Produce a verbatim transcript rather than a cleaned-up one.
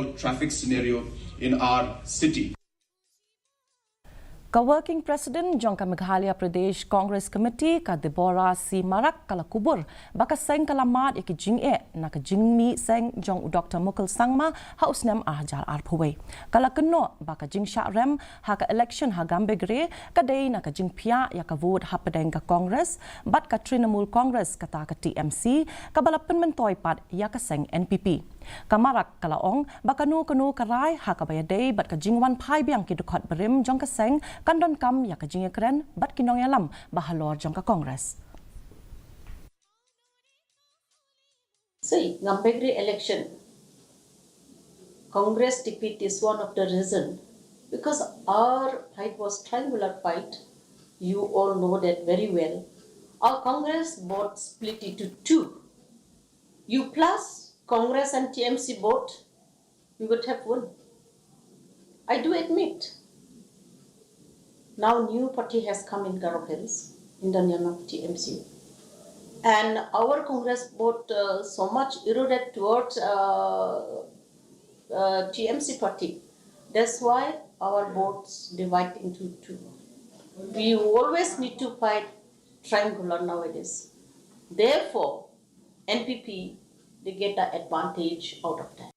traffic scenario in our city. Ka Working President jong ka Meghalaya Pradesh Congress Committee, ka Deborah C Marak, ka la kubur ba ka seng ka la mad ïa ki jingeh na ka jingmih seng jong u Doctor Mukul Sangma ha u snem ar hajar arphew wei. Ka la kynnoh ba ka jingshah rem ha ka election ha Gambegre ka dei na ka jingphiah ïa ka vote hapdeng ka Congress bad ka Trinamool Congress kata ka T M C, kaba la pynmyntoi pat ïa ka seng N P P. Ka Marak ka la ong ba kano kano ka rai ha kaba ïadei bad ka jingwan phai biang ki dkhot barim jong ka seng kan donkam ïa ka jingïakren bad ki nongïalam ba halor jong ka Congress. See, Gambegre election, Congress defeat is one of the reason, because our fight was triangular fight. You all know that very well. Our Congress vote split into two. You plus Congress and T M C vote, we would have won. I do admit, now new party has come in Garo Hills in the name of T M C. And our Congress vote uh, so much eroded towards uh, uh, T M C party. That's why our votes divide into two. We always need to fight triangular nowadays. Therefore, N P P, they get the advantage out of that.